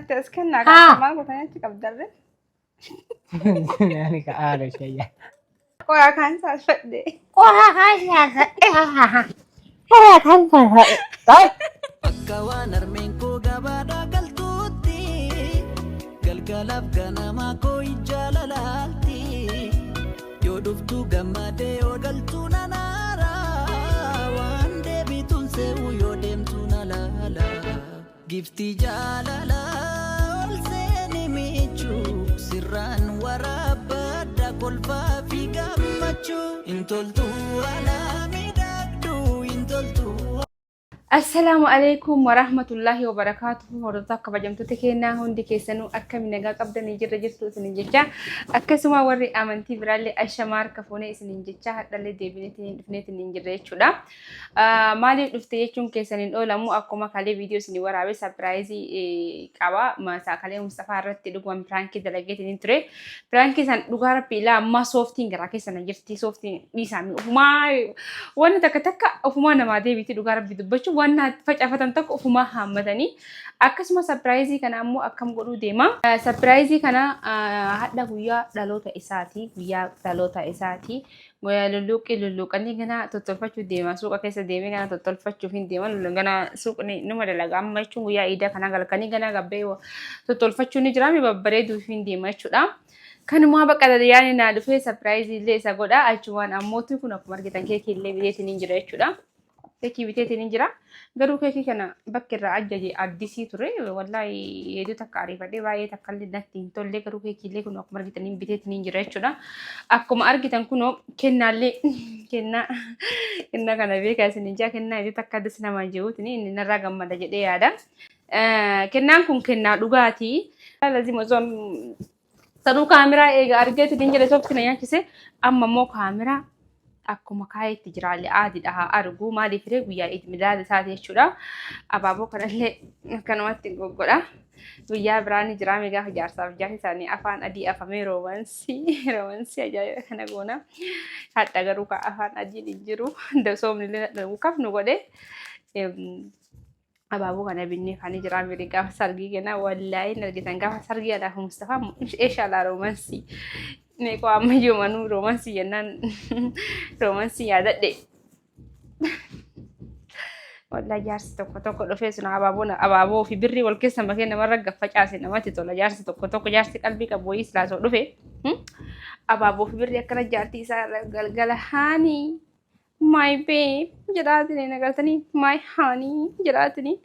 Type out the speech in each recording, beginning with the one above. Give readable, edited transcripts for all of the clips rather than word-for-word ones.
Natti as kennaa Haa. kan maal gootanii achi qabdarre. Ani ka aara shayya. Qoraa kaan saalfadhe. Qoraa kaan saalfadhe. Qoraa kaan saalfadhe. Akka waan harmeen koo gabaadhaa galtuutti galgalaaf ganamaa koo ija lalaalti. Yoo dhuftu gammadee yoo galtu nanaara waan deebituun se'u yoo deemtu na laala. Giftii jaalala ol seeni miichuu sirraan waraabbadha kolfaa fi gammachuu. Hin toltu alaa miidhagduu hin toltu. Assalaamu alaikum warahmatullahi wabarakaatuhu. Hordoftoota kabajamtoota keenyaa hundi keessanuu akkami nagaa qabdanii jirra jirtu isinin jecha, akkasuma warri amantii biraallee ashamaa harka fuunee isinin jecha, hadhallee deebineetiin dhufneetiin hin jirre jechuudha. Maaliif dhufte jechuun keessan hin oolamu. Akkuma kalee viidiyoo isin waraabe surprise qaba. Kalee Mustafaa irratti dhuguman prankii dalageetiin hin ture. Prankii san dhugaa rabbi ilaa ammaa sooftiin garaa keessa na jirti. Sooftiin dhiisaa mi ofumaa wanni takka takka ofumaa namaa deebiti. Dhugaa rabbi dubbachuu waan facaafatan tokko ofumaa haammatanii. Akkasuma surprise kana ammoo akkam godhuu deema. Surprise kana hadha guyyaa dhaloota isaati. Guyyaa dhaloota isaati. Lulluuqqii lulluuqanii gana tottolfachuu deema. Suuqa keessa deemee gana tottolfachuuf hin deema. Gana suuqni numa dalaga. Amma jechuun guyyaa iidaa kana galkanii gana gabbee tottolfachuu ni jira. Mi babbareeduuf hin deema jechuudha. Kanumaa bakka yaani naa dhufee surprise illee isa godha. Achumaan ammootu kun akkuma argitan keekii illee biteetiin hin jira jechuudha. Keekii biteetiin hin jira. Garuu keekii kana bakki irraa ajjaje addisii ture. Wallaahi hedduu takka ariifadhee baay'ee takka illee natti hin tolle. Garuu keekii illee kun akkuma argitan hin biteetiin hin jira jechuudha. Akkuma argitan kunoo kennaallee kennaa kennaa kana beekaa isin hin jaa kennaa hedduu takka addis namaa jiruutiin inni narraa gammada jedhee yaada. Kennaan kun kennaa dhugaatii. Lazima osoo sanuu kaameraa eega argeetiin hin jedhe soofti na nyaachise. Amma immoo kaameraa akkuma kaayetti jiraalle aadiidha haa argu. Maaliif ree? Guyyaa iid milaada isaati jechuudha. Abaaboo kanallee akkanumatti goggodha. Guyyaa biraa ni jiraame gaafa jaarsaaf jaarsi isaanii afaan adii afamee romance ajaa'iba kana goona. Hadha garuu ka afaan adiin hin jiru. Soomni illee kaf nu godhe. Abaaboo kana binnee kan jiraa miti gaafa sargii kenna wallaahi hin argitan gaafa sargii anaaf Mustafaa inshallah romance meeqoo ammayyuu manuu romance jennaan romance yaadadhe. Wallaahi jaarsi tokko tokko dhufee sun abaaboo abaaboo fi birrii wal keessa makee namarra gaffacaase namatti tola. Jaarsi tokko tokko, jaarsi qalbii qabu wayii silaa osoo dhufe abaaboo fi birrii akkana jaartii isaa irra galgala "Honey, my babe" jedhaatini nagaltanii, "My honey" jedhaatini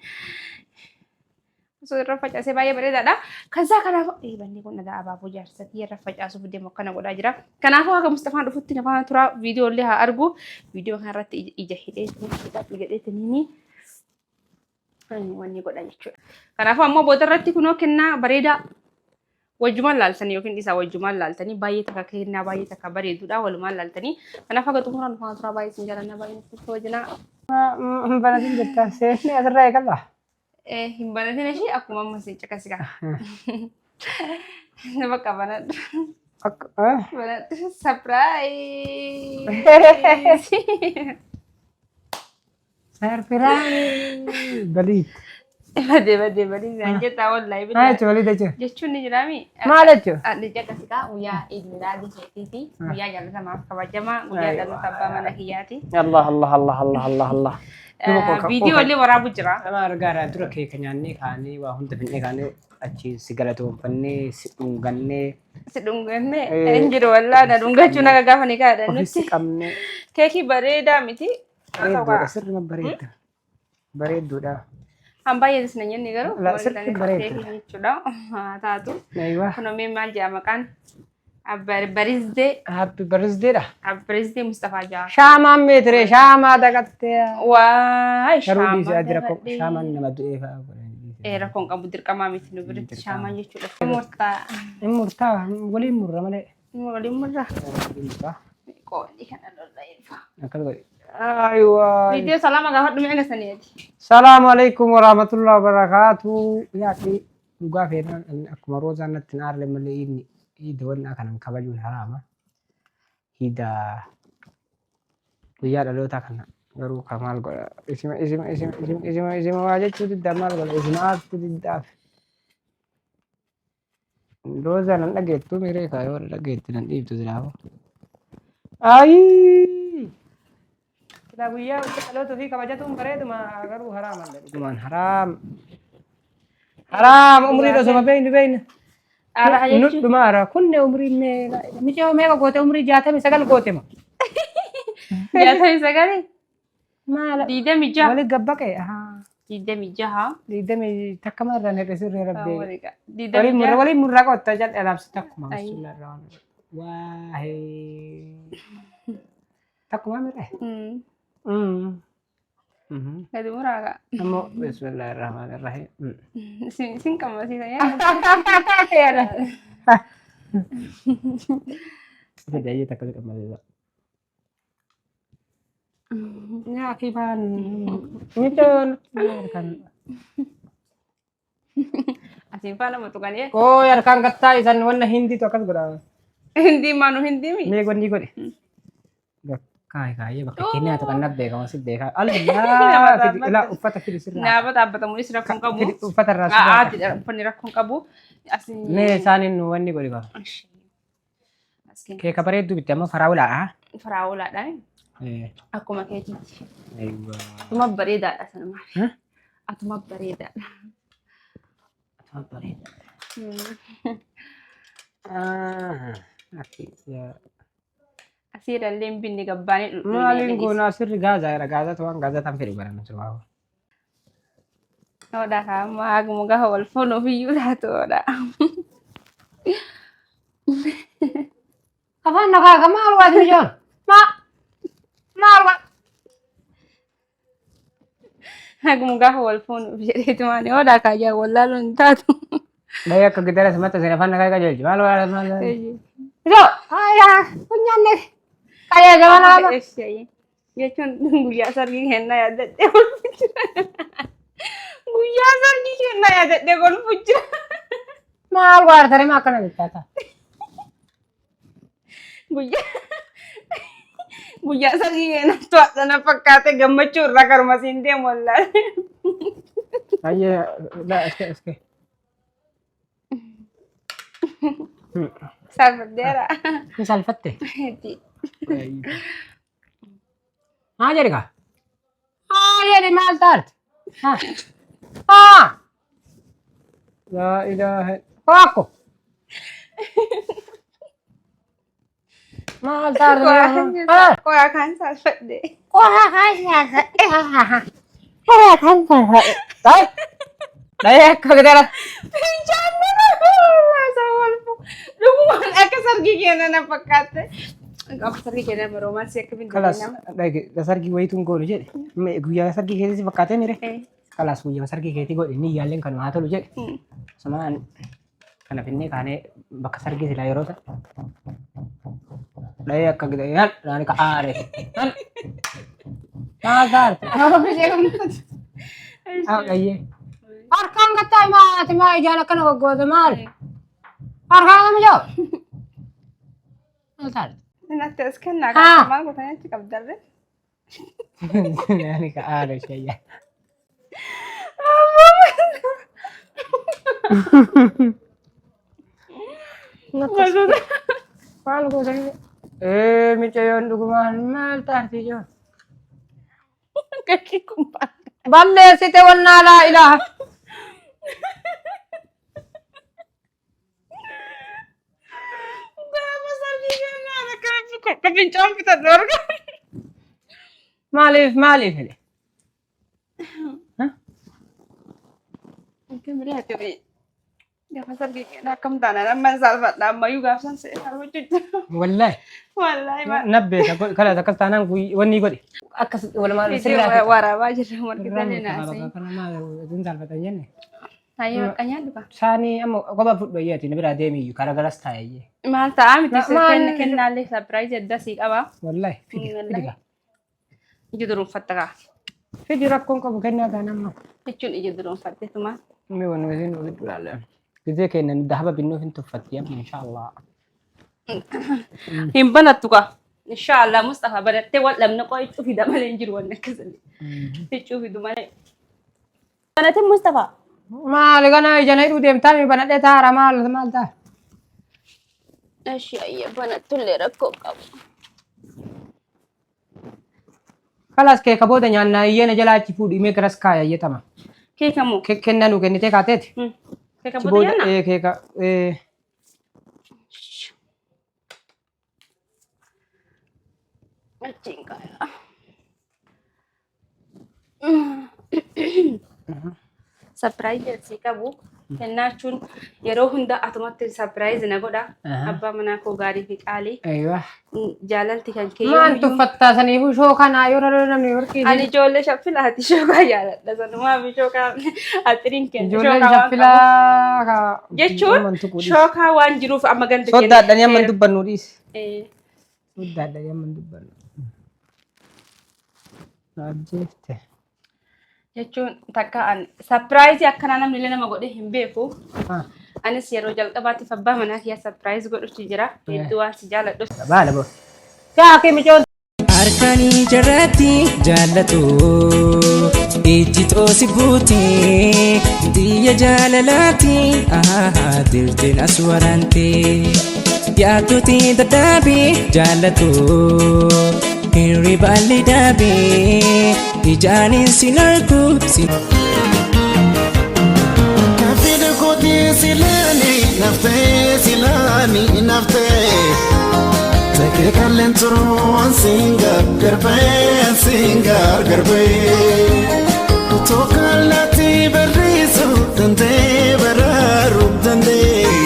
osoo irra facaasee baay'ee bareedaadha. Kazaa kanaafuu banni kun dhagaa abaaboo jaarsatii irra facaasuuf deemu akkana godhaa jira. Kanaafuu haga Mustafaan dhufutti na faana turaa, viidiyoo illee haa argu. Viidiyoo kanarratti ija hidhee jedheetiniini wanni godha jechuudha. Kanaafuu ammoo booda irratti kunoo kennaa bareedaa wajjumaan laaltanii yookiin isaa wajjumaan laaltanii, baay'ee takka kennaa baay'ee takka bareedudha walumaan laaltanii. Kanaaf haga xumuraan faana turaa, baay'ee isin jaalannaa, baay'ee nutti kabajnaa. Hin banatin jettaa seenne asirraa eegalla. Hin banatin ishee, akkuma amma isin caqasi kaa. Bakka banadhu. Akka Banadhu. Surprise! Surprise! Baliit. Badee badee badee isaan jettaa wallaahi Maal billahi. jechuun baliit jechuun? Jechuun ni jiraami. Maal jechuun? Ani caqasi kaa, guyyaa Iid Milaadii keetiiti. Guyyaa jaalatamaaf kabajamaa guyyaa dhaloota abbaa mana kiyyaati. Allah Allah Allah Allah Allah Allah. Viidiyoo illee waraabu jira. Nama argaadhaa dura keeka nyaannee kaanee waa hunda finnee kaanee achi si galatoonfannee si dhungannee Si dhungannee hin jiru wallaa, na dhungachuu naga gaafa ni kaadha ofis nutti. qabnee. Keekii bareedaa miti. Bareedduudha, sirrima bareedda. Bareedduudha. Han baay'ee na nyaanni garuu. La, sirriitti bareeddu. Keekii jechuudha. Haa taatu. Aywa. Kunoo mee maal jedha maqaan? Birthday. Happy birthday dha. Birthday Mustafaa Jaa. Shaamaan meetiree shaamaa dagattee. Waay. Garuu dhiisee shaamaa adii rakkoo dagadhee. shaamaan nama du'ee fa'aa godhan. Rakkoon qabu, dirqamaa miti nu biratti Dirqama. shaamaan jechuudha. Murtaa. Hin murtaa, waliin murra malee. Waliin murraa. Waliin murraa. Qoonni kana lola ilfa. Akkas godhe. Aywa. Viidiyoo salaama gaafadhu mee agarsiisaniiti. Salaamu alaikum warahmatullahi wabarakatuh. Yaaqni dhugaa feenaan inni akkuma roozaan natti hin aarre malee inni iida wannaa kanan kabajuun haraama. Iida guyyaa dhalootaa kana garuu ka maal godha, isima isima isima isima isima isima waa jechuu diddaa, maal godha, isima aartu diddaaf. Roozaa nan dhageettu miree kaa yoo na dhageette nan dhiibtu silaafu. Ayii! Silaa guyyaa dhaloota ofii kabajatuun bareeduma garuu haraama dhugumaan haraam. Haraam umriin osoma beeynu beeyna. Aaraa Nu jechuun. dhumaara kunne umriin mee micoo meeqa goote umrii 69 goote ma. 69. Maala 26. wali gabbaqe ahaa 26. 20 takka ma irraan hir'e sirrii rabbee. Waliin 26. murra waliin murraa qotta jal'e alaabsi takkuma Ayi. bismillah waahee takkuma mirre. Gadi muraaga. Ammoo bismillah irrahmaan irrahiim. Isin qammasiisa yaa. Fedhayyee takka si qammasiisa. Yaa kifaan michoon kan. Asiin faana matuqanii. Koo harkaan gattaa isan wanna hindiitu akkas godha. Hindii maanu hindii mi? Mee gonni godhe. Kaay kaayee bakka kennaa tokko kan beekama si beekaa. Allah fidi ilaa uffata fidi sirraa. Naaba dhaabbatamuunis rakkoon qabu. Fidi uffata irraa sirraa. Aadidha uffanni rakkoon qabu. Asiin. Mee isaaniin nu wanni godhi qaba. Asiin Keeka bareedduu bitte amma faraawulaadha. faraawulaadhaan akkuma keetiiti. Aywa. Atuma bareedaadha sanumaa. Huh? Atuma bareedaadha. Atuma bareeda. Ah, akki. Asirrallee hin binne gabbaanee Maaliin goonaa sirri gaazaa jira gaazaa waan gaazaa tan fedhu bara nuti waa. Oodha kaama haguma gaha wal fuunuuf iyyuu taatu oodha. Afaan nagaa ka maal waa mijoon? Ma maal waa? Haguma gaha wal fuunuuf jedheeti maani oodha kaayyaa wallaaluun hin taatu. Dhahee akka gidara simatta seen afaan nagaa qajeelchi maal waa maal waa? Ijoo aayaa funyaanne qayyee gama nama. Jechuun guyyaa sargii kennaa yaadadhee kolfu jira. Guyyaa sargii kennaa yaadadhee kolfu jira. Maal waa artanii maa akkana jechaata? Guyyaa sargii kennaa to'adha na fakkaate gammachuu irraa karuma siin deemu wallaahi. Ayyee la eske eske. Salfadheera. Ni salfatte. Maa jedhi kaa? Maa jedhi maal taate? Haa. Laa ilaaha Waaqo. Maal taate? Qoraa kaan salfadhe. Qoraa kaan salfadhe. Qoraa kaan salfadhe. Dhayee akka gidara. Dhugumaan akka sargii keenya na fakkaatte. Akka sargii keenya roomansii akka Kalas bindeenya. Sargii wayituun goonu jedhe. Guyyaa sargii keetii si fakkaatee mire. Kalas guyyaa sargii keetii godhe ni yaalleen kan haa tolu jedhe. Sumaan kana finnee kaanee bakka sargii silaa yeroo ta'u. Dhayee akka gidara yan naani ka aare. Maal taate? Dhayyee. Harkaan gattaa maati maa ijaan akkana goggoote maal? Harkaan nama jiru. Maal taate? Natti as kennaa kan maal gootanii achi qabdarre. Naani ka aare shayya. Maal gootanii? Ee micayyoon dhugumaan maal taate jiru? Kakki kun Balleessite wannaa laa ilaaha. Gaafa sargii kennaa akka fincaan bitadhu arga. Maaliif maaliif jedhe? Gaafa sargii kennaa akkam taana amma saalfadha ammayyuu gaafsan se'ee saalfachuu jira. Wallaahi. Wallaahi maal. Nabbeessa kalaas akkas taanaan wanni godhe. Akkas walumaa sirraa. Waraabaa jirra margitanii naasii. Kana maal isin saalfatan jenne. Hayyee bakka nyaadhu kaa. Saanii amma kopha fudhu ayyaati na biraa deemi iyyuu karaa garas taa'e iyyee. Maal ta'a miti Maal- kennaallee surprise adda sii qaba. Wallaahi fidi fidi kaa. Ija duruunfatta kaa. Fidi rakkoon qabu kennaa taane amma. Jechuun ija duruunfatte tuma. Mee wanni isin walitti ilaalle. Gizee kennan dahaba binnuuf hin tuffatti amma inshaallah. Hin banattu kaa. Inshaallah Mustafa banattee wal dhabne qoo iccuu fida malee hin jiru wanni akkasii. Iccuu fidu malee. Banatin Mustafa. Maali kana ija na hidhuu deemtaa mi banadhee taara maal maal ta'a? Eshi ayya banattullee rakkoo qabu. Kalaas keeka booda nyaannaa iyyee na jalaa achi fuudhi mee garas kaaya iyyatama. Keeka moo? Kennaa nuu kennitee kaateeti. Keeka Achi booda booda nyaannaa? ee keeka ee. Achiin kaaya. Sapiraayizi asii qabu. Kennaa jechuun yeroo hunda atumatti sapiraayizi na godha. Abbaa manaa koo gaarii fi qaalii. Aywa. Jaalalti kan kee Maan yoomiyyuu. tuffattaa saniifuu shookanaa yoo namni warqii. Ani ijoollee shaffilaati shookaa jaaladha. Sanumaaf shookaa axiriin kenna. Ijoolleen Shookaa waan qabuuf. shaffilaa ka Jechuun amman tuquu dhiisi. shookaa waan jiruuf amma ganda keenya Soddaadhanii amman seera. dubbannu dhiisi. Eh, Soddaadhanii amman dubbannu. Na ajjeefte. Jechuun takka an sapiraayizii akkanaa namni illee nama godhee hin beeku. Ah, Anis yeroo jalqabaatiif abbaa manaa kiyya sapiraayiz godhutti jira. Hedduu waan si jaaladhuuf. Baala boo. Yaa kee micoon. Harkanii jarratti jaallatu ijji xoosi buuti xiyya jaalalaati dirteen as waraante yaadduti daddaabi jaallatu hirribaalli daabi ijaanin sin argu si. Kafida kooti silaani naftee silaani naftee Takee kalleen turuun siin gargar ba'ee siin gargar ba'ee Otoo kallattii barreessuu danda'ee baraaruu danda'ee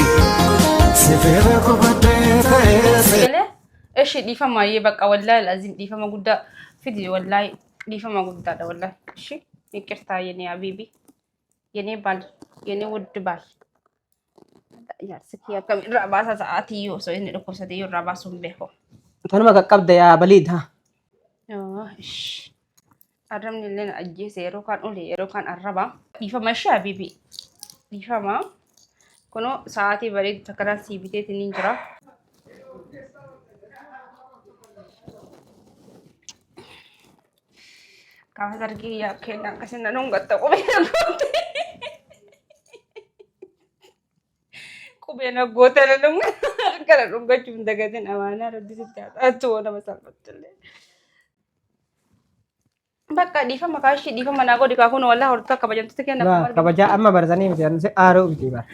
Sifeera qubadhee ta'ee se. Galee eshi dhiifama ayyee bakka wallaahi lazim dhiifama guddaa fidi wallaahi dhiifama guddaadha wallaahi እሺ ይቅርታ የኔ አቢቢ የኔ ባል የኔ ውድ ባል jaarsi kiyya akkam irraa baasa sa'aatii yoo osoo inni dhukkubsate yoo irraa baasuu hin beeku. Tanuma qaqqabda yaa baliid haa. Ish. Arrabni illee na ajjeese yeroo kaan ole yeroo kaan arraba. Dhiifama ishee habiibi. Dhiifama. Kunoo sa'aatii bareedu takkanaan sii biteetiin ni jira. Gaafa sargii yaa kenna akkasii na dhungatta qubee na goote. Qubee na goote na dhungatta. Harka na dhungachuuf hin dagatin amaanaa rabbi sitti haa taatu nama salphattullee. Bakka dhiifama kaashii dhiifama naa godhi kaa kun walaa hordofaa kabajamtoota kenna. Kabajaa amma baratanii miti aaruu miti bara.